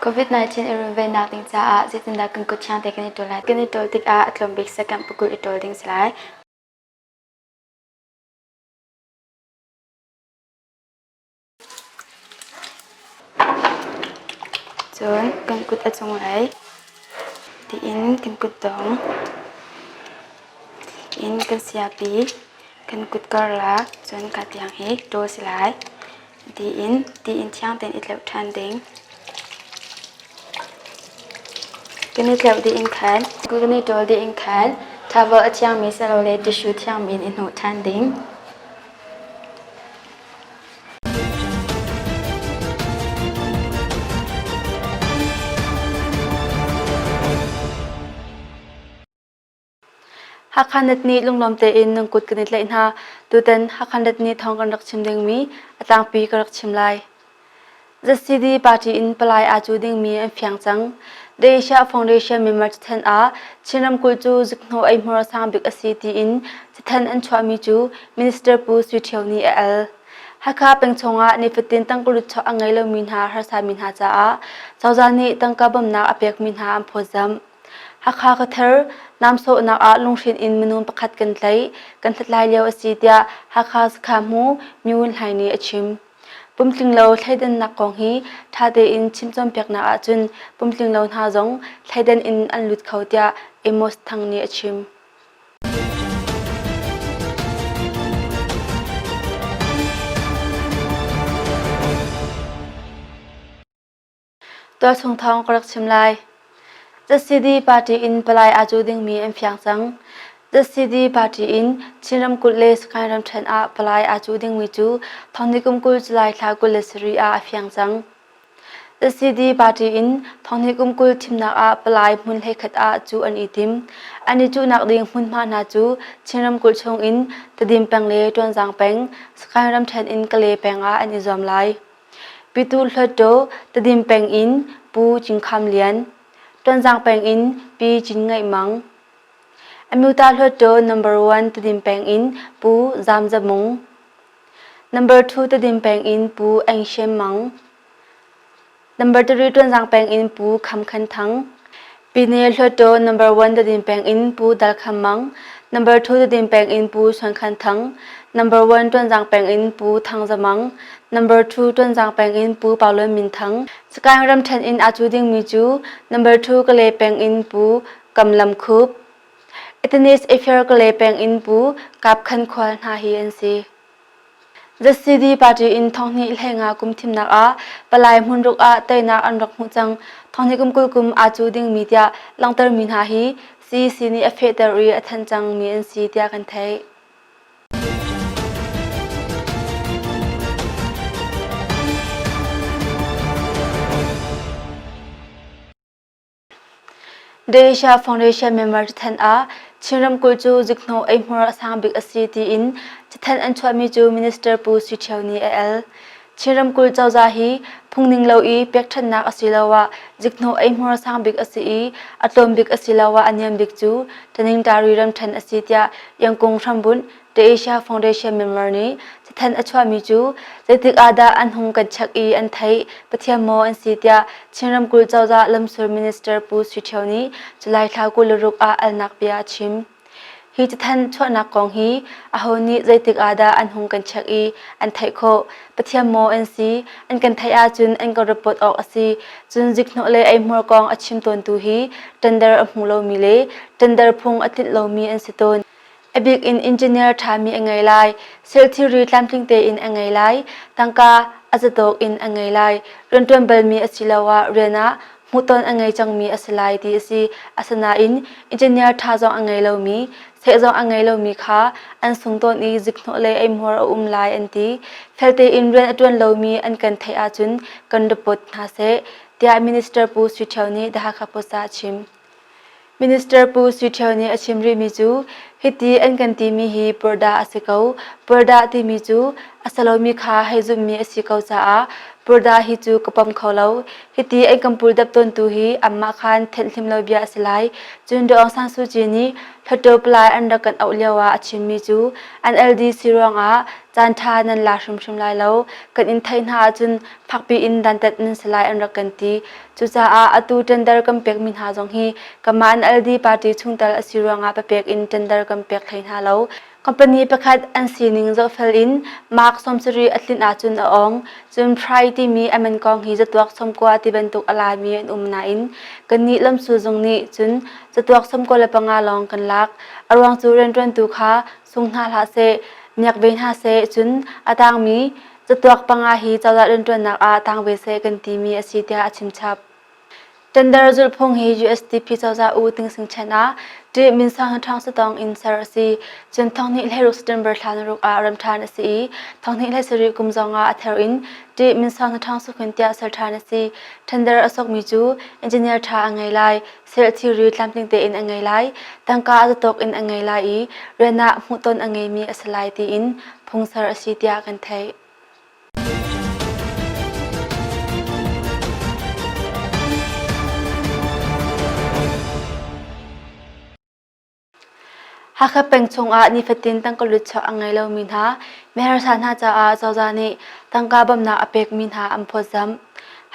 COVID-19 i runvennak ding caah zeitindah kan kut thiang te kan i ṭawl lai? Kan i ṭawl tikah a tlawm bik second pakul i ṭawl ding si lai. Cun kan kut a cunglei tiin kan kutdong in kan siapi kan kut karlak cun ka tiang hi ṭawl si lai. Tiin tiin thiang tein i tleuh ṭhan ding. Kan i tleuh dih in khan kan i ṭawl dih in khan towel a thiangmi silole tissue thiangmi in i hnawh ṭhan ding. Hakha Net nih lunglawm tein nan kut kan i tlaih hna. Tutan Hakha Net nih thawng kan rak chim dingmi a tlangpi ka rak chim lai. ZCD party in palai aa cu dingmi an fiang cang. The Asia Foundation member cathanh ah Chin ramkulh cu zikhnawh eihmur a sang bik a si tiin cathanh an chuahmi cu Minister Pu Sui Ṭhio nih a al. Hakha peng chungah nifatin tangkalut chuah a ngei lomi hna harsami hna caah cozah nih tangka bawmhnak a pekmi hna an phawtzamh. Hakha khuathar namsawhnak ah lunghrin in minung pakhat kan tlaih, kan hlathlai lio a si tiah Hakha Sakha-hmu Myun Hlai nih a chim. Pumtlinglo thleidannak kong hi ṭha tein chim cawnpiaknak ahcun pumtlinglo hna zong thleidan in an lut kho tiah Amos Thang nih a chim. Tualchung thawng ka rak chim lai. ZCD party in palai aa cu dingmi an fiang cang. ZCD party in Chin ramkulh le Sagaing ramṭhen ah palai aa cu dingmi cu thonghnih kum 20 July thla 27 ah a fiang cang. ZCD party in thonghnih kum 20 thimnak ah palai hmun 11 ah cu an i tim. An i cuhnak ding hmunhma hna cu Chin ramkulh chung in Tedim peng le Ṭuanzang peng, Sagaing ramṭhen in Kalay peng ah an i zuam lai. Pyituh Hluttaw Tedim peng in Pu Cing Kham Lian, Tonzang peng in Pi Cin Ngaih Mang, Amyota Hluttaw Number 1 Tedim peng in Pu Zam Za Mung, Number 2 Tedim peng in Pu Eng Shem Mang, Number 3 Tonzang peng in Pu Kham Khan Thang, Pyine Hluttaw Number 1 Tedim peng in Pu Dal Kham Mang, Number 2 Tedim peng in Pu Suan Khan Thang, Number 1 Tonzang peng in Pu Thang Za Mang, Number 2 Tonzang peng in Pu Pau Lun Min Thang, Sagaing ramṭhen in aa cu dingmi cu Number 2 Kalay peng in Pu Kam Lam Khup, Etanis Affair Kalay peng in Pu Kap Khan Khual hna hi an si. ZCD party in thonghnih 15 kum thimnak ah palai hmunruk ah teinak an rak hmuh cang. Thonghnih kum 20 kum aa cu dingmi tiah langhtermi hna hi CEC nih a fehter i a thanh cangmi an si tiah kan theih. The Asia Foundation member cathanh ah Chin ramkulh cu zikhnawh eihmur a sang bik a si tiin cathanh an chuahmi cu Minister Pu Sui Ṭhio nih a el. Chin ramkulh cozah hi phungning lo i pekṭhenhnak asiloah zikhnawh eihmur a sang bik a si i a tlawm bik asiloah a niam bik cu Taningtari ramṭhen a si tiah Yangkung hrambunh The Asia Foundation member nih cathanh a chuahmi cu zeitik ah dah an hung kan check i an theih Pathian maw an si tiah Chin ramkulh cozah lamsul minister Pu Sui Ṭhio nih July thla 26 ah alnak bia a chim. Hi cathanh chuahnak kong hi aho nih zeitik ah dah an hung kan check i an theih khawh Pathian maw an si an kan theih ahcun an kan report awk a si cun zikhnawh le eihmur kong a chim tawntu hi tender a hmu lomi le tender phung a tlinh lomi an si tawn. A bik in engineer ṭhami a ngei lai, thil thilri tlamtling tein a ngei lai, tangka a zatawk in a ngei lai, rianṭuan balmi asiloah rian ah hmuhton a ngei cangmi a si lai ti a si. Asinain engineer ṭha zong a ngei lomi, seh zong a ngei lomi kha an sung tawn i zikhnawh le eihmuar a um lai an ti. Fel tein rian a ṭuan lomi an kan theih ahcun kan report hna seh, tiah Minister Pu Sui Ṭhio nih The Hakha Post ah a chim. Minister Pu Sui Ṭhio nih a chim rihmi cu hiti an kan timi hi purdah a si ko. Purdah timi cu a si lomi kha hei zumhmi a si ko caah Purda hi cu ka pom kho lo. Hiti an kan puldap tawntu hi anmah khan thenhhlim lo bia a si lai. Cun Daw Aung San Suu Kyi nih Hluttaw Palai an rak kan auh lio ah a chimmi cu NLD si ruangah caan ṭha nan la hrimhrim lai lo. Kan in theih hna ahcun fakpi in dantat nan si lai an rak kan ti. Cucaah atu tender kan pekmi hna zong hi kanmah NLD party chungtel a si ruangah papek in tender kan pek hlei hna lo. Company pakhat an sining zohfel in mark 70 a tlinh ahcun a ong. Cun Pride timi a man kong hi zatuak 90 ti bantuk a lami an um nain kannih lamsul zung nih cun zatuak 95 lawng kan lak. A ruang cu rianṭuantu kha sung hna hlah seh, miak ve hna seh, cun a tangmi zatuak panga hi cozah rianṭuannak ah tang ve seh kan timi a si tiah a chimchap. Tender zulhphung hi USDP cozah U Ting Sing Chen ah ṭih Minsang Ṭhang Satawng in ser a si. Cun 2016 September thla naruk ah ram ṭhan a si i 2017 kum zong ah a thar in ṭih Minsang Ṭhang Sukhun tiah ser ṭhan a si. Tender a sokmi cu engineer ṭha a ngei lai, sel thilri tlamtling tein a ngei lai, tangka a zatawk in a ngei lai i rian ah hmuhton a ngeimi a si lai tiin phungser a si tiah kan theih. Hakha peng chungah nifatin tangka lutchuak a ngei lomi hna miharsa hna caah cozah nih tangka bawmhnak a pekmi hna an phawtzamh.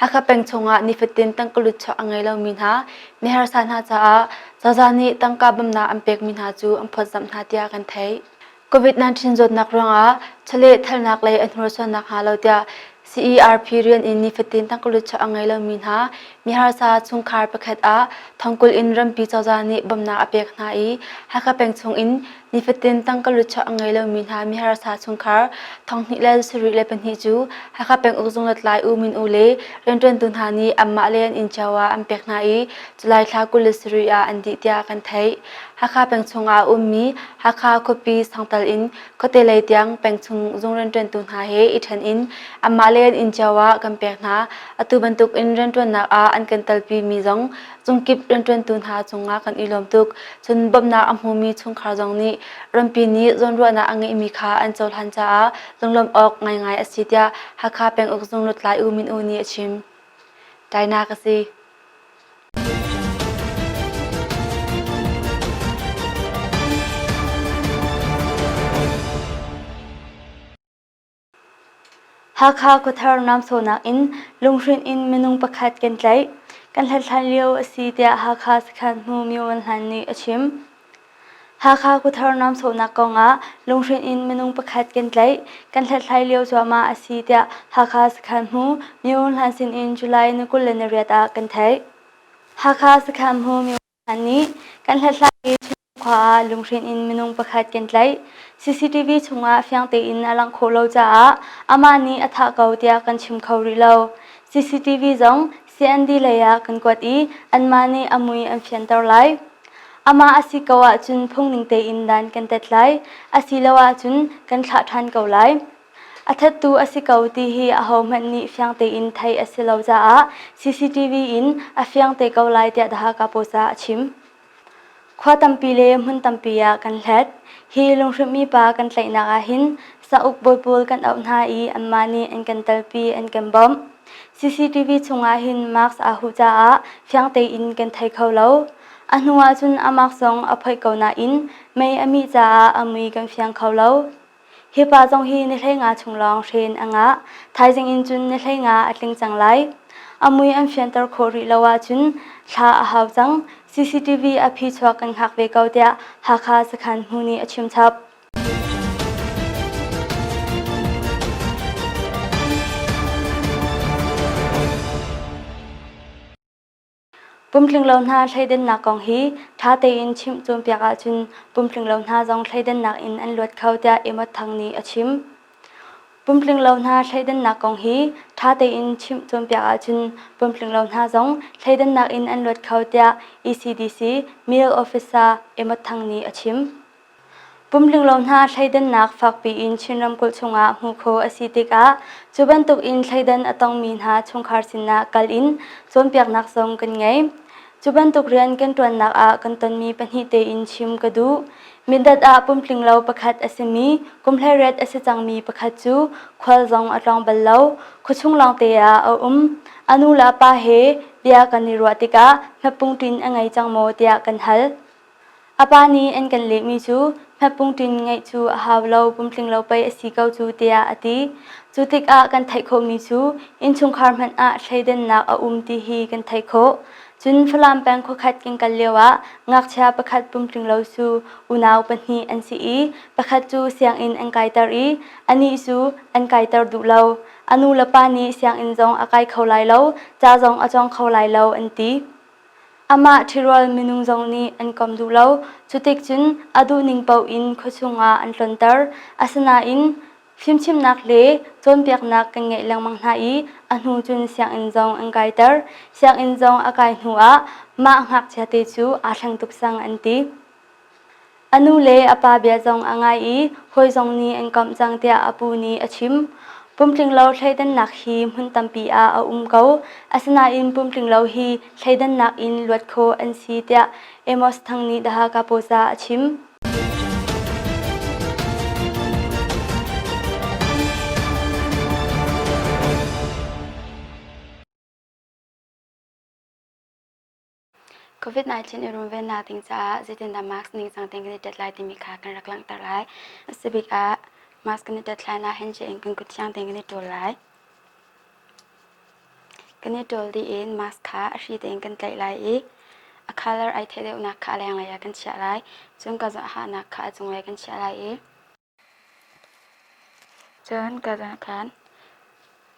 Hakha peng chungah nifatin tangka lutchuak a ngei lomi hna miharsa hna caah cozah nih tangka bawmhnak an pekmi hna cu an phawtzamh hna tiah kan theih. COVID-19 zawtnak ruangah chawleh thalnak lei a hnursuan nakhnga lo tiah CERP rian in nifatin tangkalut chuah a ngei lomi hna miharsa chungkhar pakhat ah thongkul in rampi cozah nih bawmhnak a pek hna i Hakha peng chung in nifatin tangkalut chuah a ngei lomi hna miharsa chungkhar 2024 cu Hakha penguk zung lutlai U Min U le rianṭuantu hna nih anmah le an inn cio ah an pek hna i July thla 27 ah an dih tiah kan theih. Hakha peng chungah a ummi Hakha khuapi sangtal in khuate lei tiang pengchung zung rianṭuantu hna he i ṭhen in anmah le an inn cio ah kan pek hna. Atu bantuk in rianṭuannak ah an kan telpi mi zong zungkip rianṭuantu hna cungah kan i lawm tuk. Cun bawmhnak a hmumi chungkhar zong nih rampi nih zawnruahnak a ngeihmi kha an cohlan caah lunglawmh awk ngaingai a si tiah Hakha penguk zung lutlai U Min U nih a chim. Tainak a si. Hakha khuathar namsawnak in lunghrinh in minung pakhat kan tlaih. Kan hlathlai lio a si tiah Hakha sakhan hnu Myo Wan Hlan nih a chim. Hakha khuathar namsawhnak kong ah lunghrinh in minung pakhat kan tlaih. Kan hlathlai lio cuahmah a si tiah Hakha sakhan-hmu Myo Hlan sin in July ni 28 ah kan theih. Hakha sakhan-hmu Myo Hlan nih kan hlathlai i khua ah lunghrinh in minung pakhat kan tlaih. CCTV chungah fiang tein a langh khawh lo caah amah nih a thah ko tiah kan chim kho rih lo. CCTV zong CND lei ah kan kuat i anmah nih a mui an fianter lai. Amah a si ko ahcun phungning tein dan kan tet lai, asilo ahcun kan thlah ṭhan ko lai. A thattu a si ko ti hi ahohmanh nih fiang tein theih a si lo caah CCTV in a fiang te ko lai tiah The Hakha Post ah a chim. Khua tampi le hmun tampi ah kan hlet. Hi lunghrinhmi pa kan tlaihnak ah hin sauk bawi pawl kan auh hna i anmah nih an kan telpi an kan bawmh. CCTV chungah hin mask aa huh caah fiang tein kan thei kho lo. A hnu ahcun a mask zong a phoih ko nain mei a mih caah a mui kan fiang kho lo. Hi pa zong hi ni 15 chung lawng hren a ngah. Thaizing in cun ni 15 a tling cang lai. A mui an fianter khawh rih lo ahcun thla a hau cang. CCTV a phi chuak kan hngak ve ko tiah Hakha sakhan hmu nih a chim chap. Pumtlinglo hna thleidannak kong hi ṭha tein chimh cawnpiak ahcun pumtlinglo hna zong thleidannak in an luat kho tiah Emot Thang nih a chim. Pumtlinglo hna thleidannak kong hi ṭha tein chimh cawnpiak ahcun pumtlinglo hna zong thleidannak in an luat kho tiah ECDC Middle Officer Emot Thang nih a chim. Pumtlinglo hna thleidannak fakpi in Chin ramkulh chungah hmuh khawh a si tikah cu bantuk in thleidan a tongmi hna chungkhar sinah kal in cawnpiaknak zong kan ngei. Cu bantuk rian kan ṭuannak ah kan tonmi pahnih tein chim ka duh. Mindat ah pumtling lo pakhat a simi kum 18 a si cangmi pakhat cu khual zong a tlawng bal lo. Khuachung lawngte ah a um. A nu le a pa he bia kan i ruah tikah hmepungṭin a ngei cang maw tiah kan hal. A pa nih an kan lehmi cu hmepungṭin ngeih cu a hau lo, pumtling lo pei a si ko cu tiah a ti. Cu tikah kan theih khawhmi cu innchungkhar hmanh ah thleidannak a um ti hi kan theih khawh. Cun Falam peng khuakhat kan kal lioah ngakchia pakhat pumtling lo cu unau pahnih an si i pakhat cu sianginn an kaiter i anih cu an kaiter duh lo. A nu le pa nih sianginn zong a kai kho lai lo, ca zong a cawng kho lai lo an ti. Amah ṭhirual minung zong nih an kom duh lo. Cutik cun a duhning paoh in khuachung ah an tlonter. Asinain fimchimnak le cawnpiaknak kan ngeih lengmang hna i a hnu cun sianginn zong an kaiter. Sianginn zong a kai hnu ah mah ngakchia te cu aa thleng tuk cang an ti. A nu le a pa bia zong a ngai i hawi zong nih an komh cang tiah a pu nih a chim. Pumtlinglo thleidannak hi hmun tampi ah a um ko. Asinain pumtlinglo hi thleidannak in luat khawh an si tiah Amos Thang nih The Hakha Post ah a chim. COVID-19 i runvennak ding caah zeitindah mask ningcang tein kan i ṭet lai timi kha kan rak langhter lai. A si bik ah mask kan i ṭet hlan ah handshake in kan kut thiang tein kan i ṭawl lai. Kan i ṭawl dih in mask kha a hri tein kan tlaih lai i a color ai theih deuhnak kha a lenglei ah kan chiah lai. Cun ka hahnak kha a cunglei kan chiah lai i Cun ka zawn khan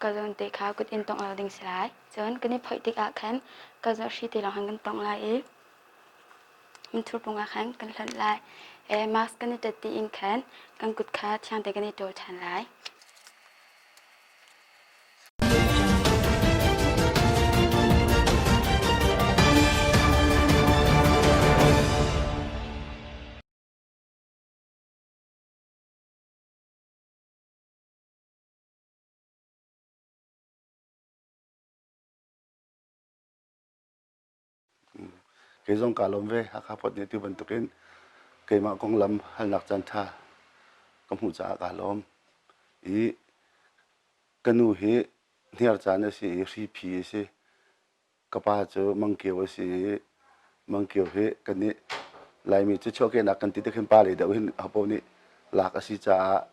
ka zawn te kha kut in tongh lo ding si lai. Cun kan i phoih tikah khan ka zawn hri te lawng khan kan tongh lai i minthur pung ah khan kan hlonh lai. E, mask kan i ṭet dih in khan kan kut kha thiang te kan i ṭawl ṭhan lai. Kei zong kaa lawm ve. Hakha Pot nih tu bantukin keimah konglam halnak caan ṭha ka hmuh caah kaa lawm. I ka nu hi hniar caan a si i hriphi a si. Ka pa cu Mangkio a si i Mangkio hi kannih Laimi cu chuahkehnak kan ti tik hin pa lei deuh hin hopaoh nih lak a si caah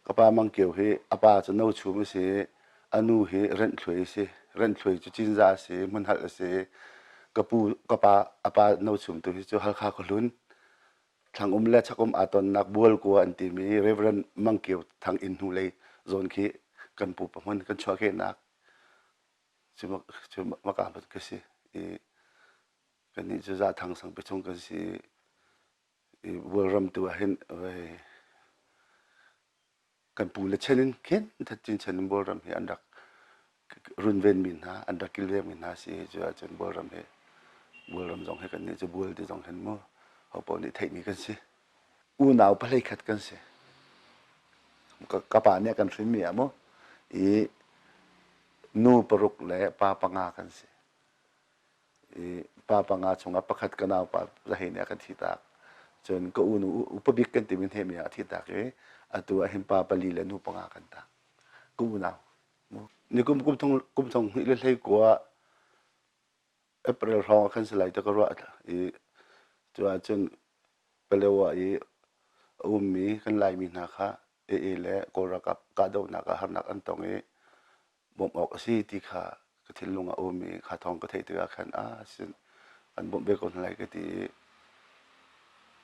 ka pa Mangkio hi a pa cu Nochum a si i a nu hi Renhthluai a si. Renhthluai cu Cinzah a si i Hmunhalh a si i ka pu ka pa a pa Nochum tu hi cu Halkha khuahlun Thlangum le chakum aa tonnak Bualkua an timi Reverend Mangkio Thang inn hnulei zawn khi kan pupa hmun kan chuahkehnak Cu maka hmat ka si i kannih cu Zathang sangpi chung kan si i Bualram tu ah hin kan pu le chen in khin thatcin chen in Bualram hi an rak runvenmi hna an rak kilvengmi hna si cu ahcun Bualram hi Bualram zong hi kannih cu Bual ti zong hin mu hopaoh nih theihmi kan si. Unau pahlei khat kan si. Ka pa nih a kan hrinmi ah mu i nu paruk le pa panga kan si. I pa panga chungah pakhat ka naupa Zahei nih a kan thihtak. Cun ka unu upa bik kan timi Hnemi ah a thihtak i atu ah hin pa pali le nu panga kan tak. Ka unau. Nikum kum thong hnih le hlei kua April hrawng ah khan si lai ti ka ruah i cu ahcun Palewa i a ummi kan Laimi hna kha AA le Kawl ralkap kahdohnak ah harnak an tong i bawmh awk a si ti kha ka thinlung ah a um i kha thawng ka theih tikah khan ah sin an bawmh ve ko hna lai ka ti i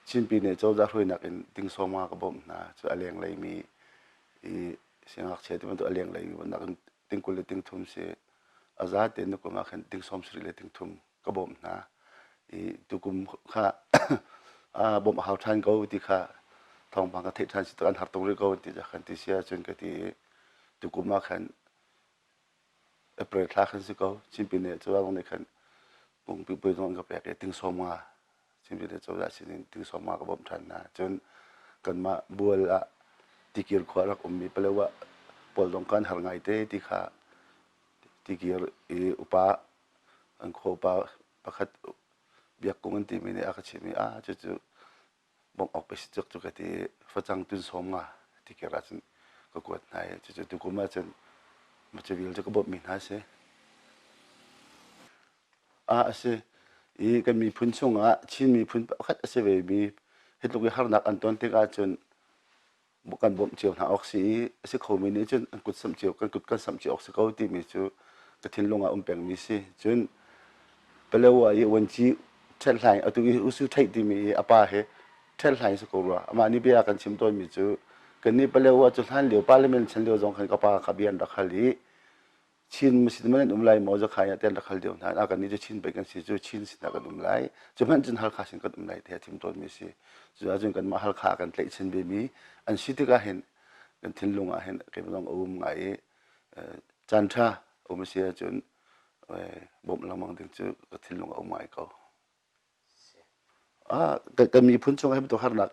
Chinpi nih cozah hruainak in tingsawma ka bawmh hna cu a lenglei mi i siangngakchia ti bantuk a lenglei mi bantuk in ting 20 le ting thum si a za tein na kum ah khan ting 70 le ting thum ka bawmh hna i tukum kha bawmh a hau ṭhan ko ti kha thawngpang ka theih ṭhan si an har tuk rih ko ti khan ti si ahcun ka ti i tukum ah khan April thla khan si ko Chinpi nih cu nih khan pungpi pui zong an ka pek i ting 50 Chinpi nih cozah sinin ting 50 ka bawmh ṭhan hna cun kanmah bual ah tikir khua rak ummi Palewa pawl zong kan har ngai te ti kha tikir i upa an khua upa pakhat biak kung an timi nih a ka chimh i ah cucu Bawmh awk pei si cuk cu ka ti i facang tun sawm nga ti kir ahcun ka kuat hna i cucu tukum ahcun macavil cu ka bawmhmi hna a si. Ah a si i kan miphun chungah Chin miphun pakhat a si vemi hi tluk i harnak an ton tik ahcun kan bawmh cio hna awk si i a si khomi nih cun an kut samh cio kan kut kan samh cio awk si ko timi cu ka thinlung ah um pengmi si. Cun Palewa i vuanci ṭhethlaing atu i Usu Ṭheih timi i a pa hi ṭhethlaing si ko rua. Amah nih bia kan chim tawnmi cu kannih Palewa cu hlan lio parliament chan lio zong khan ka pa kha bia an rak hal i Chin masin man an um lai maw zakhai ah te an rak hal deuh hna. A kannih cu Chin pei kan si cu Chin sinah kan um lai. Cu hmanh cun Halkha sin kan um lai tiah chim tawnmi si. Cu ahcun kanmah Halkha kan tlaihchan vemi an si tikah hin kan thinlung ah hin keimah zong a um ngai i caan ṭha um a si ahcun bawmh lengmang ding cu ka thinlung a um ngai ko. Kan miphun chung hi bantuk harnak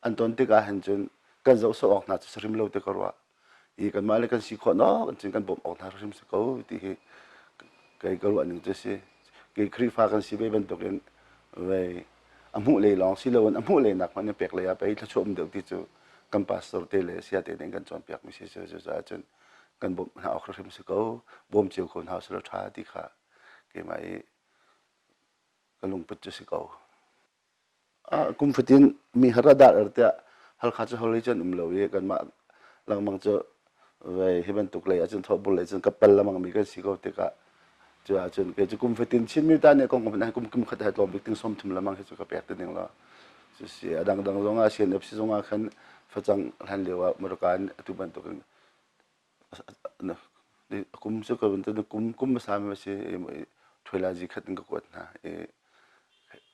an ton tikah hin cun kan zoh sawh awk hna cu si hrim lo ti ka ruah. I kanmah le kan si khawh nawk in cun kan bawmh awk hna hrim si ko ti hi kei ka ruah ning cu si. Kei Khrihfa kan si ve bantukin vei a hmuh lei lawng si loin a hmuh lei nak hmanh in pek lei ah pei thluachuah um deuh ti cu kan pastor te le saya te nih kan cawnpiak mi si cu cucaah cun kan bawmh hna awk hrim si ko bawm cio ko hna usih law ṭha ti kha keimah i ka lungput cu si ko. Kum fatin mi har a dar er tiah Halkha cu holi cu an um lo i kanmah lengmang cu vei hi bantuk lei ahcun thawhbur lei cun ka pal lengmang mi kan si ko tikah cu ahcun kei cu kum fatin Chinmi ta nih kong kum kum khat hai tlawm bik ting 30 lengmang hi cu ka pek te ding lo cu si a dangdang zong ah CNF si zong ah khan facang hlan lio ah Murka in atu bantukin Kum cu ka kum kum hmasa mi a si i ṭhuailazi khat in ka kuat hna i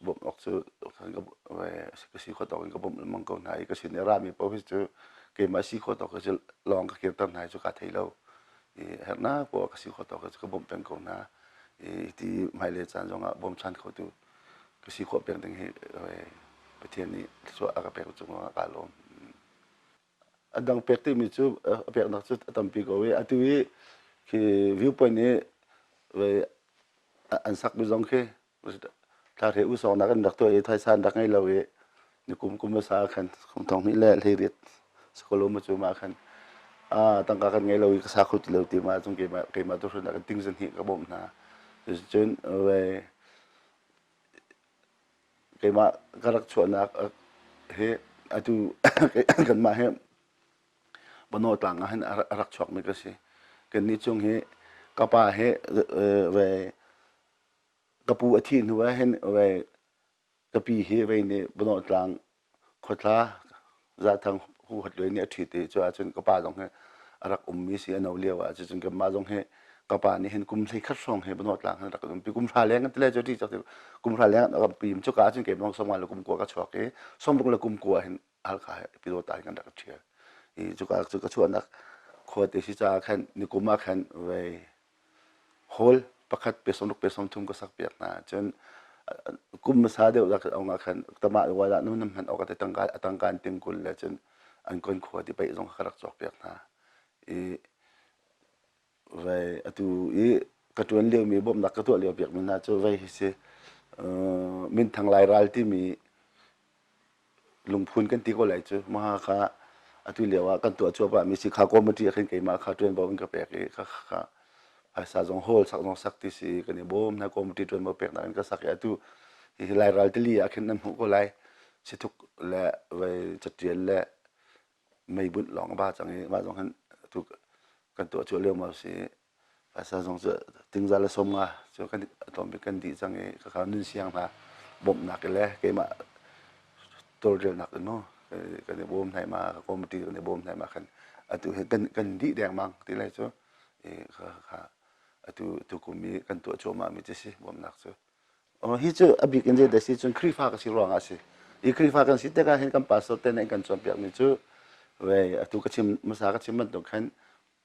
bawmh awk cu ka si khawh tawk in ka bawmh lengmang ko hna i ka sin i a rami paoh hi cu keimah si khawh tawk hi cu lawng ka kirter hna hi cu kaa thei lo i herhnak poah ka si khawh tawk hi cu ka bawmh peng ko hna i ti hmailei caan zongah bawmchan khotu ka si khawh peng ding hi Pathian nih thluachuah a ka pek cung ah kaa lawm. A dang pek timi cu a peknak cu a tampi ko i atu i khi viewpoint i an sakmi zong khi thla u sawngnak an rak tuah i thaisa an rak ngei lo i nikum kum hmasa ah khan kum thong hnih le hleiriat sakolo ma cu ma khan tangka kan ngei lo i ka sa kho ti lo ti ma cung keimah keimah tu hran ah kan ting zan hi ka bawmh hna cun Keimah ka rak chuahnak hi atu kanmah hi Banaw tlang ah hin a rak chuakmi ka si. Kannih chung hi ka pa hi ve ka pu a thih hnu ah hin ve ka pi hi vei nih Banaw tlang khuatla Zathang Huhat Luai nih a ṭhit i cu ahcun ka pa zong hi a rak ummi si a no lio ah cucun kanmah zong hi ka pa nih hin kum 13 hrawng hi Banawt tlang hin rak kan umpi kum hra leng kan ti lai cu ṭih cak kum hra leng an rak pi cuka ahcun keimah 50 le kum kua ka chuak i 60 le kum kua hin Halkha Pyidawta hin kan rak ṭhial i cuka cu ka chuahnak khuate si caah khan nikum ah khan vei Hall pakhat pe 60 pe 30 ka sak piak hna cun kum hmasa deuh rak ong ah khan tamah wala nu nam hman awk te tangka atangka an ting kul le cun an kon khua ti paih zong ka rak cawk piak hna i vai atu i ka tuan lio mi bawmhnak ka tuah lio piak mi hna cu vai hi si minthang lai ral timi lungphun kan ti ko lai cu maha kha atu lio ah kan tuah cuahmah mi si kha committee ah khin keimah kha ṭuanvo in ka pek i kha kha phaisa zong hall sak zong sak ti si kan i bawm hna committee ṭuanvo peknak in ka sak i atu hi Lairal tili ah khin nan hmuh ko lai sithuk le vai catial le meibunh lawng a ba cang i mah zong hin atu kan tuah cuah lio ma si Phaisa zong cu tingza le 50 cu kan tlawmbik kan dih cang i khakha nun siang hna bawmhnak le keimah tawlrelnak in mu kan i bawm hna ma committee kan i bawm hna ma khan atu hi kan kan dih dengmang ti lai cu i kha atu tu kum i kan tuah cuahmah mi cu si bawmhnak cu hi cu a bik in zeidah si cun Khrihfa ka si ruangah a si i Khrihfa kan si tikah hin kan pastor te nih kan cawnpiak mi cu vei atu ka chim hmasa ka chim bantuk khan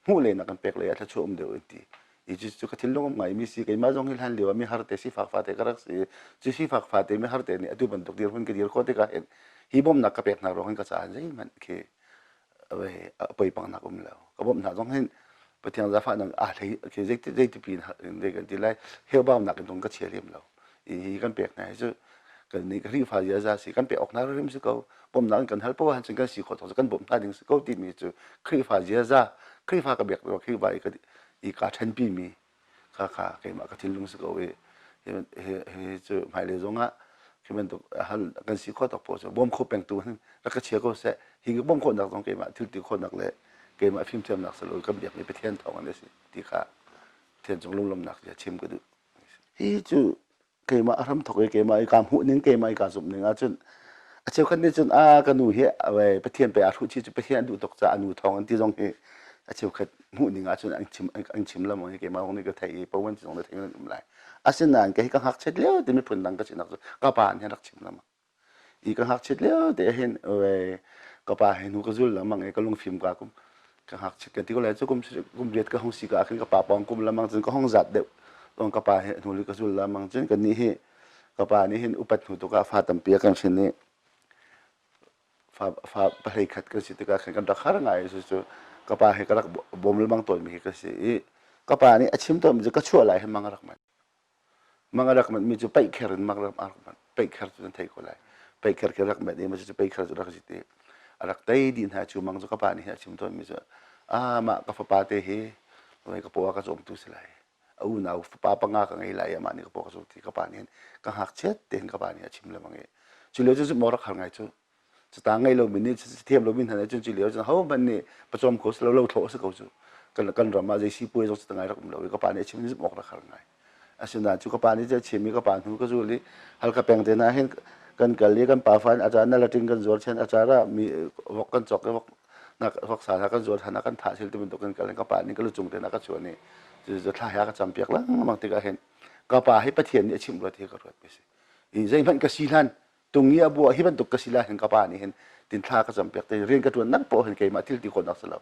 hmuh lei nak kan pek lei ah thluachuah um deuh an ti i cu cu ka thinlung um ngaimi si keimah zong hi hlan lio ah mi har te sifak fate ka rak si cu sifak fate mi har te nih atu bantuk dirhmun ka dir khawh tikah hin hi bawmhnak ka pek hna ruang hin ka caah zeihmanh khi a poipangnak um lo ka bawmh hna zong hin Pathian zafahnak ah hlei khi zeiti zeiti pi in zei kan ti lai heubaunak in zong ka chia lem lo hi kan pek hna hi cu. Kan nih Khrihfa ziaza si kan pek awk hna hrim si ko. Bawmhnak in kan hal poah ahcun kan si khawh tawk kan bawmh hna ding si ko timi cu Khrihfa ziaza, Khrihfa ka biak Khrihfa i ka i kaa ṭhenpi mi kha kha keimah ka thinlung si ko i hi cu hmailei zongah khi bantuk hal kan si khawh tawk poah cu bawm kho pengtu hin rak ka chia ko seh. Hi ka bawmh khawhnak zong keimah thil ti khawhnak le keimah fimthiamnak si lo kan biakmi Pathian thawng in a si ti kha Pathian cung lunglawmhnak bia chim ka duh. Hi cu keimah a hramthok i keimah i kaa hmuh ning keimah i kaa zumh ning ahcun a cheukhat nih cun a ka nu hi Pathian pe aa hruh chih cu Pathian an duh tuk caah a nu thawng an ti zong hi a cheukhat hmuh ning ahcun an chim an chim lengmang i keimah zong nih ka theih i Pawan zong nih theih in an um lai. Asinain kei ka ngakchiat lio ti miphun dang ka sinak cu ka pa nih rak chim lengmang. I ka ngakchiat lio te hin ka pa he hnu ka zul lengmang i ka lungfim ka kum ka ngakchiat ka ti ko lai cu kum kum riat ka hung si ka ah khin ka pa pawng kum lengmang cun ka hung zat deuh tong ka pa he hnu ka zul lengmang cun kan nih hi ka pa nih hin upat hnu tukah fa tampi a kan hrin i fa fa pahlei khat kan si tikah khin kan rak har ngai cu cu ka pa he ka rak bawm lengmang tawnmi hi ka si i ka pa nih a chim tawnmi cu ka chuah lai hi mang a rak manh Mang a rak manhmi cu paihkher in mang a rak manh. Paihkher cu nan theih ko lai. Paihkher khi rak manh i mah cucu paihkher cu rak si ti. A rak tei dih hna cu mang cu ka pa nih hin a chim tawnmi cu ah mah ka fapa te hi ka paw ah ka cawmtu si lai. A unau fapa panga ka ngei lai i amah nih ka paw ka cawm ti ka pa nih hin ka ngakchiat tein ka pa nih a chim lengmang i cu lio cu zumh awk rak har ngai cu. Catang ngei lomi nih thiam lomi hna nih cun cu lio cun hohmanh nih pawcawm kho si lo lo thlawh a si ko cu. Kan kan ram ah zei sipuai zong ngai rak um lo i ka pa nih a chim zumh awk rak har ngai. Asinain cu ka pa nih a chim i ka pa hnu ka zul i Halkha peng te hna hin kan kal i kan pa fa in a caan na laṭin kan zuar chen a caan ah mi vok kan cawk i vok nak vok sa hna kan zuar than ah kan thah sil ti bantuk kan kal i ka pa nih ka lucung te na ka chuan i cu thla he a ka campiak lengmang tikah hin ka pa hi Pathian nih a chimh ruat hi ka ruat mi si. I zeihmanh ka si hlan tung i a bua hi bantuk ka si lai hin ka pa nih hin tin thla ka cam piak te rian ka tuan nak poh hin keimah thil ti khawhnak si lo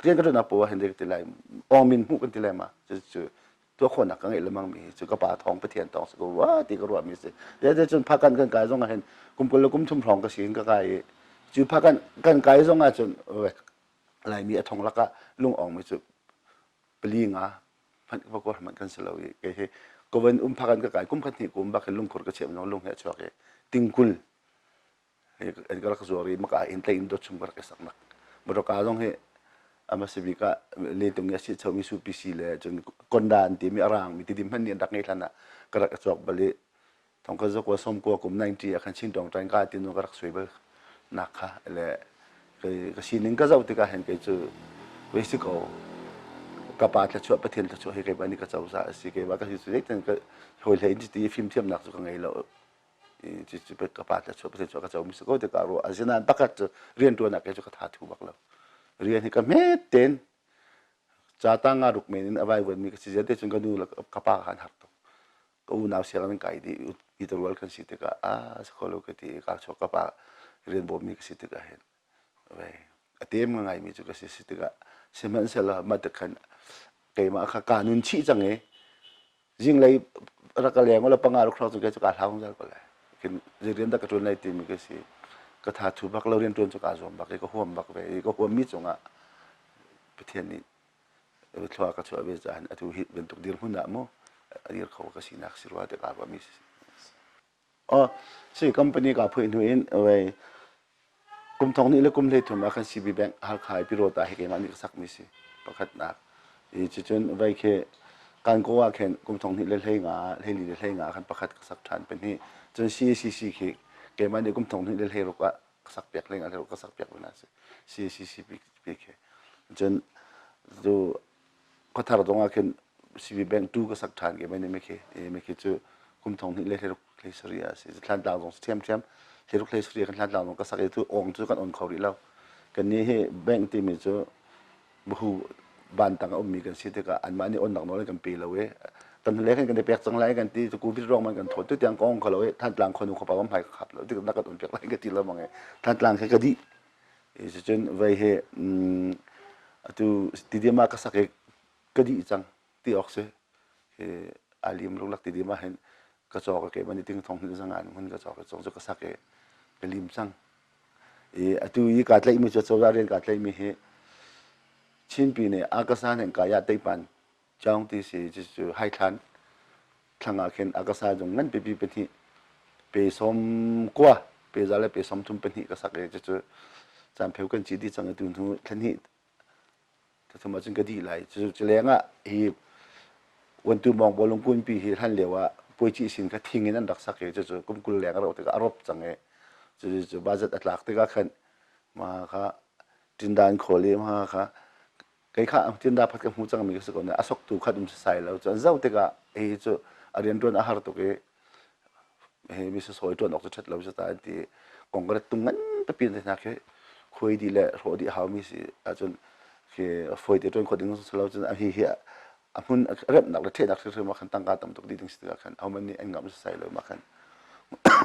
rian ka tuan poh hin ka ti lai ong min hmuh kan ti lai ma cu tuah khawhnak ka ngeih lemang mi cu ka pa thawng pathian thawng si ko wa ti ka ruah mi si te cun phakan kan kai zong ah hin kum kul le kum thum hrawng ka si hin ka kai i cu phakan kan kai zong ah cun laimi a thong lakah lung ong mi cu pali nga hmanh va kawr hmanh kan si lo i kei hi ka van um phakan ka kai kum khat hnih kum bak hin lungkhur ka chiam lung he a chuak i tingkul an ka rak zuar i maka in tlei in dot chung ka rak i sak nak motorka zong hi ama sibik ah letung i a si chomi su PC le cun konda an timi a rang mi tidim hman nih an rak ngei hlan ah ka rak i cawk bal i Thongkhat zakua sawmkua kum 90 ah khan Chin Tawngṭain ka ti nu ka rak suai bal nak kha le ka sining ka zoh tikah hin kei cu wei si ko ka pa thluachuah Pathian thluachuah hi keimah nih ka cozah a si keimah ka si cu zeitin ka hawi hlei in ti fimthiamnak cu ka ngei lo cu ka pa thluachuah Pathian thluachuah ka co mi si ko tikah ruah asinain pakhat cu rianṭuan ah kei cu ka tha thu bak lo rian hi ka hmet ten ca tang nga ruk men in a vai vuan mi ka si te cun ka nu le ka pa kha an har tuk ka unau sianginn an kai dih i rual kan si tikah a si kho lo ka ti i kaa chuak ka pa rian bawmmi ka si tikah hin a tem ngaimi cu ka si si tikah sihmanhsehlaw mah tik khan keimah kha kaa nun chih cang i zinglei rak ka leng ula panga ruk hrawng cu kei cu kaa hlau zungzal ko lai khin zei rian dah ka ṭuan lai timi ka si ka tha thu bak lo rian ṭuan cu kaa zuam bak i ka huam bak ve i ka huammi cungah Pathian nih thlua ka chuah ve caah atu hi bantuk dirhmun ah mu a dir kho ka sinak si rua te ka ruahmi si. Oh, si company ka phui hnu in wei kum thong ni le kum hlei thum ah khan CB Bank Halkha i Pirota hi keimah nih ka sakmi si pakhatnak. I cucun vei khi kan ko ah khin kum thong hnih le hlei nga hlei li le hlei nga khan pakhat ka sak ṭhan pahnih. Cun CACC khi keimah nih kum thong hnih le hlei ruk ah ka sak piak hlei nga hlei ruk ka sak piak ve na si. CACC pi khi. Cun cu khuathar zong ah khin CB Bank tu ka sak ṭhan ke mai khi mi khi cu kum thong hnih le hlei ruk hlei sarih ah a si. Thlantlang zong ṭhiamṭhiam hlei ruk hlei sarih kan Thlantlang zong ka sak i tu ong cu kan on kho rih lo. Kannih hi bank timi cu buhu vantang a ummi kan si tikah anmah nih onnak nawl an kan pe lo i kan hnulei khan kan i pek cang lai kan ti cu covid ruang man kan thawt tu tiang ka ong kho lo i Thantlang khuanu khuapa kam hmai ka khap lo tik na kan on piak lai ka ti lo mang i Thantlang khi ka dih Cucun vei hi atu tidim ah ka sak i ka dih cang ti awk si. Hi alim luklak tidim ah hin ka cawk i keimah nih ting thong hnih zanga in hmun ka cawk i cong cu ka sak i ka lim cang. I atu i kaa tlaihmi cu cozah rian kaa tlaihmi hi Chinpi nih Akasa nih kaya teipan Chaung ti si cucu haithlan thlang ah khin akasa zung ngan pipi pahnih. Pe 90 pe za le pe 32 ka sak i cucu caan pheu kan ci dih cang i tu hnu thla hnih thum ahcun ka dih lai. Cu leng ah hi Wantu Mawng bawlung kunpi hi hlan lio ah puaici sin kha thing in an rak sak i cucu kum 20 leng a rauh tikah a rop cang i cucu budget a tlak tikah khan mah kha tinda an khawl i mah kha kei kha tinda phat ka hmu cangmi ka si ko nain a soktu khat um sasai lo. Cu an zoh tikah hi cu a rianṭuan a har tuk i hi mi sasawi ṭuan awk cu ṭhat lo si ta an ti. Kongret tung ngan pipi te hna khi khuai dih le hrawh dih haumi si ahcun khi fawi te ṭuan khawh ding si lo cun hi hi a hmun remnak le ṭhehnak hrimhrim ah khan tangka tam tuk dih ding si tikah khan ahohmanh nih an ngamh sasai lo mah khan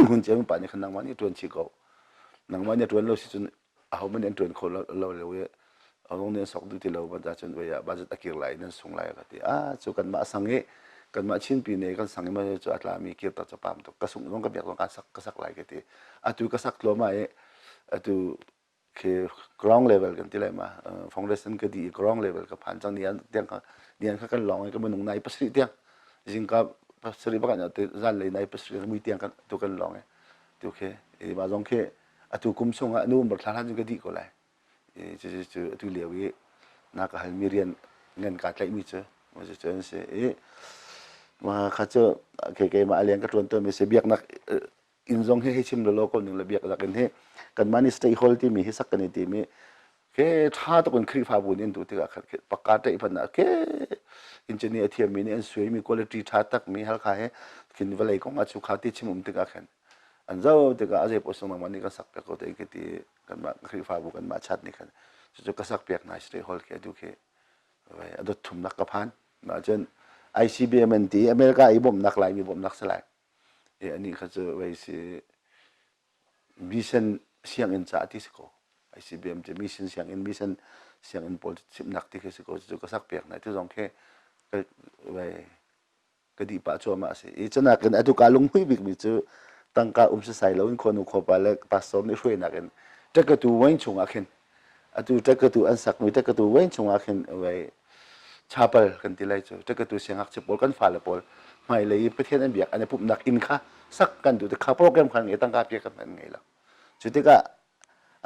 hmun cia pa nih khan nangmah nih ṭuan chih ko nangmah nih ṭuan lo si cun ahohmanh nih an ṭuan kho lo lo i zong nih an sok duh ti lo ban cun voi ah budget a kir lai nan sung lai ka ti. Ah cu kanmah sang i kanmah Chinpi ne kan sang i ma cu a tlami kir tak cu pam tuk ka sung zong ka biak zong ka sak ka sak lai ka ti. Atu ka sak tluahmah i atu khi ground level kan ti lai ma foundation ka di i ground level ka phan cang nian tiang kha nian kha kan lawng i ka minung nai pasarih tiang zingka pasarih bakan te zan lei nai pasarih mui tiang kan tu kan lawng i tu khi i ma zong khi atu kum chungah November thla hlan cu ka dih ko lai. Cucu cu atu lio i na ka halmi rian ngan kaa tlaihmi cu cucu an si i mah kha cu kei keimah a leng ka ṭuan tawnmi si biaknak inn zong hi hei chim lawlaw ko ning le biaknak inn hi kanmah nih state hall timi hi sak kan i tim i ke ṭha tuk in Khrihfabu nih an duh tikah khan pakka ṭaih hmanh ah ke engineer a thiammi nih an suaimi quality ṭha takmi Halkha he khin vawlei kong ah cu kha ti chim um tikah khan an zoh tikah a zeipaoh sung nangmah nih kan sak piak ko te ka ti. Kanmah Khrihfabu kanmah chat nih khan cucu ka sak piak hna state hall khi atu khi a dot thumnak ka phan. Mah cun ICBM an ti America i bawmhnak Laimi bawmhnak si lai. E anih kha cu vei si mission sianginn ca ti si ko. ICBM cu mission sianginn mission sianginn pawl chimhnak ti khi si ko. Cucu ka sak piak hna. Tu zong khi vei ka dih pah cuahmah a si. I cunak in atu kaa lunghmuih bikmi cu tangka um sasai loin khuanu khuapa le pastor nih hruainak in ṭekatu wain chungah khin atu ṭekatu an sakmi ṭekatu wain chungah khin wei chapel kan ti lai cu ṭekatu siangngakchia pawl kan fale pawl hmailei i Pathian an biak an i pumhnak inn kha sak kan duh kha program khan ngei tangka pek kan ngei lo. Cu tikah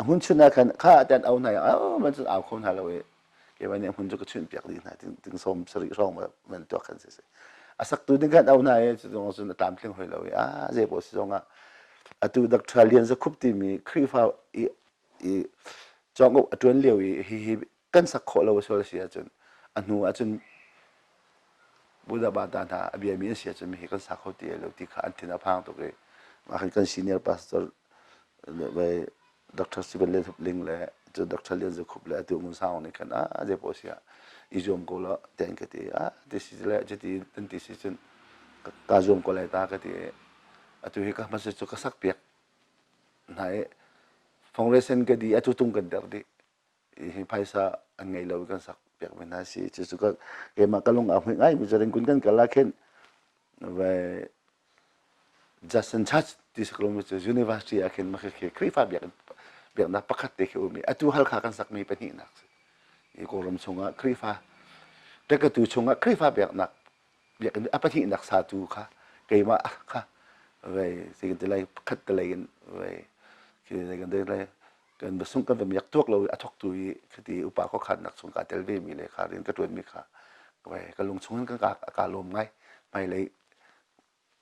A hmun chun ah khan kha te an au hna i au man cun au kho hna lo i keimah nih a hmun cu ka chunh piak dih hna ting sawm sarih hrawng man tuak khan si si. A saktu ding khan au hna i cu zong cun a tlamtling hoi lo i a zei paoh si zong ah atu Dr. Lian Za Khup timi Khrihfa i i cawng a ṭuan lio i hihi kan sak khawh lo a sual a si ahcun a hnu ahcun Buddha bata hna a biami an si ahcun mi hi kan sa kho ti lo ti kha an thin a phang tuk i mah khan kan senior pastor vai Dr. Stephen Lian Hup Ling le cu Dr. Lian Zu Khup le atu Ngun Sang nih khan a zei paoh si ah i zuam ko lo ti an ka ti. A ti si le cuti an ti si cun ka zuam ko lai ta ka ti. Atu hi ka hmasa cu ka sak piak hna i foundation ka di atu tung kan der dih. Hi phaisa an ngei lo i kan sak piak mi hna si. Cucu ka keimah ka lung aa hmuih ngai mi cu Ringkun kan kal ah khin vai Justin Church ti sak lomi cu university ah khin mah khi Khrihfa biakinn biaknak pakhat te khi um i atu Halkha kan sakmi pahnihnak si. Hi Kawlram chungah Khrihfa ṭekatu chungah Khrihfa biaknak biakinn a pahnihnak satu kha keimah kha vei ti kan ti lai pakhat te lei in vei khi kan ti lai kan va sung kan va miak tuak lo i a thawktu i khati upa khuakhannak chung kaa tel ve mi le kha rian ka ṭuan mi kha vei ka lung chung in ka ka lawm ngai. Hmailei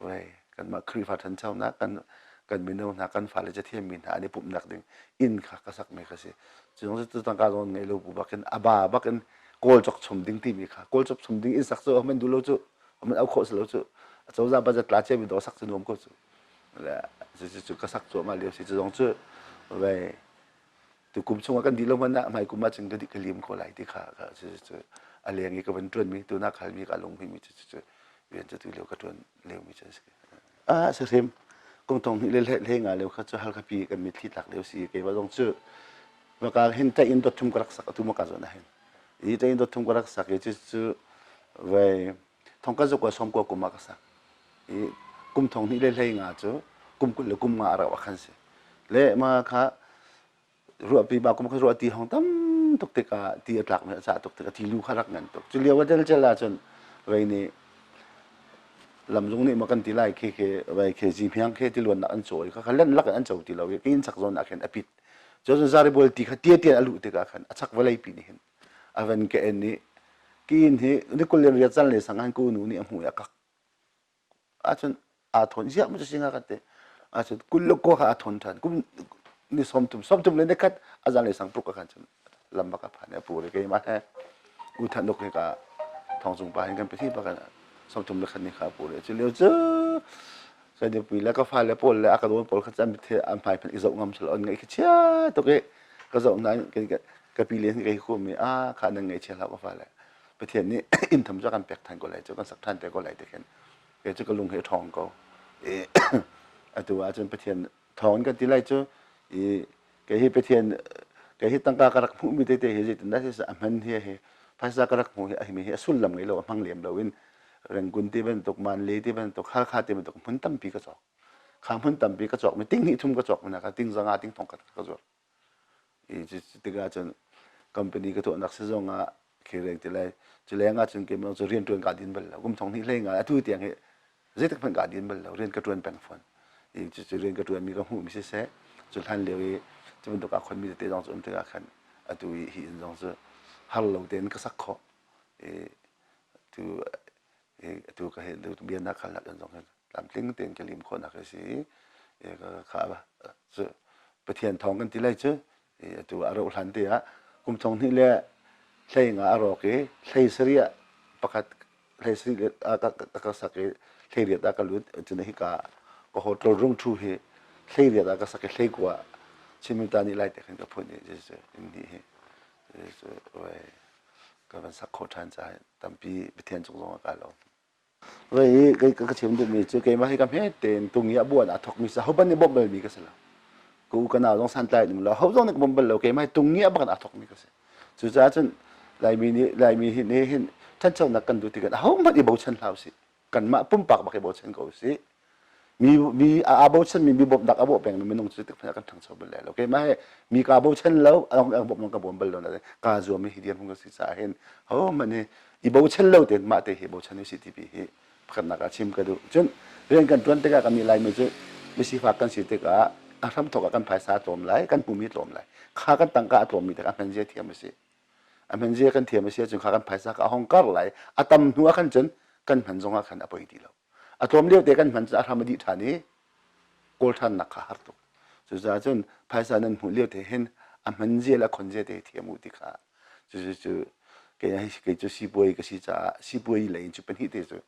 vei kanmah Khrihfa ṭhanchonak kan kan mino hna kan fale cathiammi hna an i pumhnak ding inn kha ka sakmi kha si. Cu cu tangka zong ngei lo bu bakin a ba bakin kawl cawk chom ding timi kha kawl cawk chom ding inn sak cu man duh lo cu man au khawh si lo cu acozah budget tla cia mi dawh sak cu nuam ko cu le cu ka sak cuahmah lio si. Cu zong cu vei tu kum chungah kan dih lo hmanh ah hmai kum ah cun ka dih ka lim ko lai ti kha cu cu a leng i ka van ṭuan mi tu na khal mi ka lung mi cu cu rian cu tu lio ka ṭuan lio mi cu a si. Ah si hrim kum thong hnih le hle nga lio kha cu Halkha pi kan mitthli tlak lio si. Keimah zong cu maka hin ta in dot thum ka rak sak atu maka zawn ah hin i ta in dot thum ka rak sak i cu cu vei thong ka zuk 90 kum ah ka sak i kum thong hnih le hlei nga cu kum 20 le kum nga a rauh ah khan si le ma kha ruahpi ba kum kha ruah ti hong tam tuk tikah ti a tlak mi a cah tuk tikah ti lu kha rak ngan tuk. Cu lio a del cel ahcun vei nih. Lamzung nih ma kan ti lai khi khi vai khi zi hmiang khi tiluannak an cawi kha kha len lak in an co ti lo i ka inn chak zawn ah khin a pit. Cun zaribual ti kha tia tia a luh tikah khan a chak vawlei pi nih hin a van ka en i ka inn hi ni 28 can le sang han ka unu nih a hmuh i a kak. Ahcun aa thawn ziah mu singa kan ti. Ahcun 21 kha aa thawn ṭhan. Kum ni 30 31 a zan le sang pruk khan cun lam bak a phan i a pur i keimah he u than duk he ka thong cung pa hin kan pahnih pa kan 31 ni kha a pur i cu lio cu ka nupi le ka fale pawl le a ka dawn pawl kha an an hmai phan i zoh ngam selo an ngaih khi chia tuk i ka zoh nain ka pi le kai khum i a kha nan ngaih chia hlah ka fale Pathian nih inn tham cu kan pek than ko lai cu kan sak than te ko lai te khin kei cu ka lung hi a ṭhawng ko i atu ahcun Pathian thawng kan ti lai cu i kei hi Pathian kei hi tangka ka rak hmuhmi tete hi zeitindah si a hman hi hi phaisa ka rak hmuh hi a himi hi a sullam ngei lo a hmang lem lo in Rangoon ti bantuk Manle ti bantuk Halkha ti bantuk hmun tampi ka cawk kha hmun tampi ka cawk mi ting hnih thum ka cawk mi na ka ting zanga ting thong khat ka zuar I tikah cun company ka tuahnak si zongah khi reng ti lai cu leng ah cun keimah cu rian ṭuan kaa din bal lo kum thong hnih hlei nga atu tiang hi zeitik hmanh kaa din bal lo rian ka ṭuan peng fawn i cucu rian ka ṭuanmi ka hmuhmi siseh cu hlan lio i cu bantuk aa khonmi tete zong cu um tikah khan atu i hi inn zong cu har lo tein ka sak khawh i tu atu ka he bia na khal nak zong hin tlamtling tein ka lim khawhnak a si i kha cu Pathian thawng kan ti lai cu atu a rauh hlan te ah kum thong hnih le hlei nga a rawk i hlei sarih ah pakhat hlei sarih ah ka sak i hlei riat ah ka lut cun hika ka hotel rung thu hi hlei riat ah ka sak i hlei kua Chinmi ta nih lai te khan ka phun i in hi hi ka van sak khawh ṭhan caah tampi Pathian cung zong ah ka lawm. Vei i ka chim duhmi cu keimah hi ka hmet tein tung i a buan aa thawkmi si hoban nih bawmh balmi ka si lo. Ka u ka nau zong santlai an um lo. Ho zong nih ka bawm bal lo. Keimah hi tung i a bak in aa thawkmi ka si. Cucaah cun Laimi nih Laimi hi nih hin ṭhanchonak kan duh tikah ahohmanh i bochan hlah usih. Kanmah pumpak bak i bochan ko usih. Mi mi aa bochanmi mi bawmhnak a bawh pengmi minung cu tik hmanh ah kan ṭhangcho bal lai lo. Keimah hi mi kaa bochan lo, a bawmh zong ka bawm bal lo. Nain kaa zuam i hi dirhmun ka si caah hin hohmanh hi i bochan lo tein mah te hi bochan usih ti hi pakhatnak ah chim ka duh. Cun rian kan ṭuan tikah kan nih Laimi cu misifak kan si tikah a hramthawk ah kan phaisa a tlawm lai, kan hmuhmi a tlawm lai. Kha kan tangka a tlawmmi tikah a hman zia thiam a si. A hman zia kan thiam a si ahcun kha kan phaisa kha a hong kar lai. A tam hnu ah khan cun kan hman zong ah khan a poi ti lo. A tlawm lio te kan hman cu a hram a dih ṭhan i kawl ṭhannak kha har tuk. Cucaah cun phaisa nan hmuh lio te hin a hman zia le a khon zia te thiam u ti kha cucu cu kei kei cu sipuai ka si caah sipuai lei in cu pahnih te cu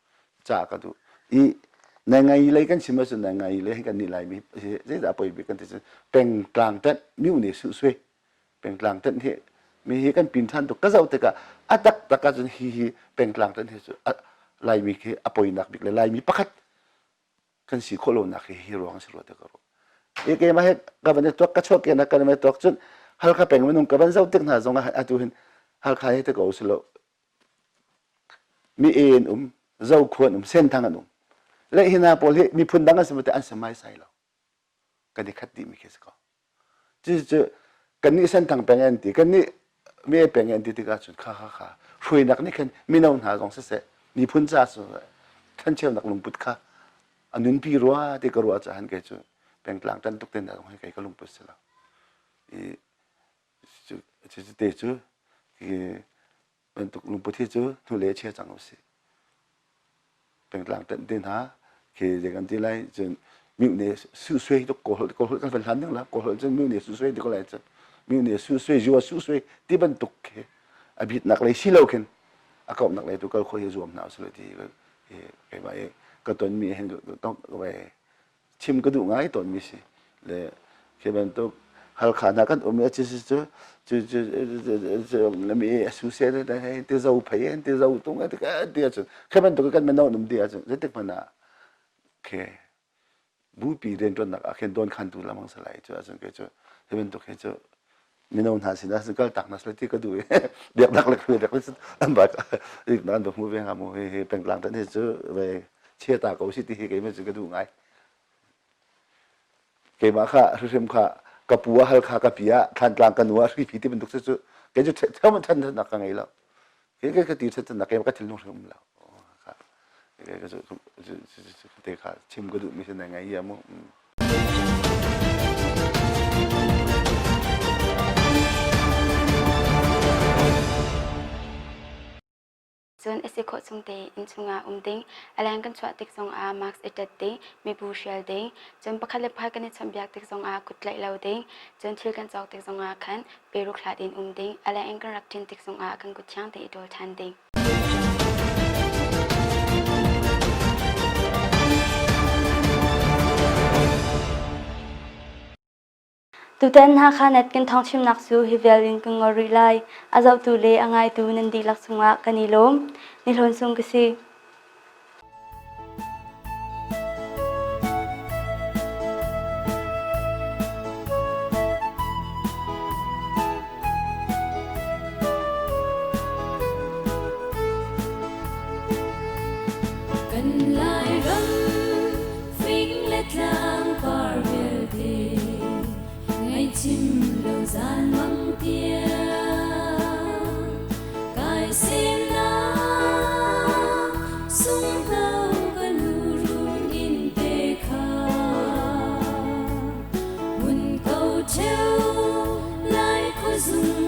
ca ka duh. I nai lei kan chim ahcun nai lei kan nih Laimi zeidah poi bik kan ti cun pengtlang ṭanh miu nih suh sui pengtlang ṭanh hi mi hi kan pin ṭhan tuk ka zoh tikah a taktak ahcun hi hi pengtlang ṭanh hi cu Laimi khi a poinak bik le Laimi pakhat kan si khawh lonak hi hi ruang si rua te ka ruah. I keimah he ka van i tuak ka chuak kenak kan van i tuak cun Halkha peng minung ka van zoh tik hna zong ah atu hin Halkha hi te ko si lo mi e an um Zokhua an um Senthang an um le hi hna pawl hi miphun dang an si te an si mai sai lo kan i khat dih mi khi si ko Cucu kannih Senthang peng an ti, kannih Me peng an ti tikah cun kha kha kha hruainak nih khin mino hna zong siseh, miphun ca siseh, ṭhancheunak lungput kha a nunpi rua ti ka ruah caah kei cu pengtlang ṭan tuk te hna zong hi kei ka lungput si lo. I cucu te cu bantuk lungput hi cu hnulei a chia cang usih. Pengtlang ṭanh te hna khi zei kan ti lai cun miu ne su sui tuk kawl kawl kan van hlan ding la kawl cun miu ne su sui ti ko lai cun miu ne su sui zua su sui ti bantuk khi a bitnak lei si lo khin a kauhnak lei tu kal kho hi zuam hna usih ti hi keimah i ka tonmi hin chim ka duh ngai tawnmi si le khi bantuk Halkha hna kan um i cu cu cu cu mi a su se le hei ti zo phei en ti zo tung ti ka ti ahcun khi bantuk kan mino um ti ahcun zeitik hmanh ah khi bupi rianṭuannak ah khin dawnkhantu lamang si lai cu ahcun kei cu hi bantuk hi cu mino hna sinah cun kaltak hna seh ti ka duh i biaknak le biak le an bak an va hmu ve hnga mu hi hi pengtlang tan hi cu ve chia ta ko si ti hi keimah cu ka duh ngai keimah kha hrimhrim kha ka pu a hal kha ka pi ah thlantlang ka nu ah hripi ti bantuk cu kei cu theo man than nak ka ngei lo ke ke ka ti than nak keimah ka thinlung hrim um lo. Te kha chim ka duhmi si na ngai ya mu. Cun a si khawh chung tein inn chungah um ding, a leng kan chuah tik zongah mask i ṭat ding, mibu hrial ding, cun pakhat le pakhat kan i chawnhbiak tik zongah kut tlaih lo ding, cun thil kan cawk tik zongah khan peruk hlat in um ding, a leng in kan rak ṭin tik zongah kan kut thiang tein i ṭawl ṭhan ding. Tutan Hakha net kan thawngchimnak cu hi vial in kan ngol rih lai. A zohtu le a ngaitu nan dihlak cungah kan i lawm. Ni Hlawn Sung ka si. Kan Lairam fing le tlang par vialte ngaihchim lo zan mang tiang kai semnak sunghno ka nu run in te kha mun ko theu lai khuazung.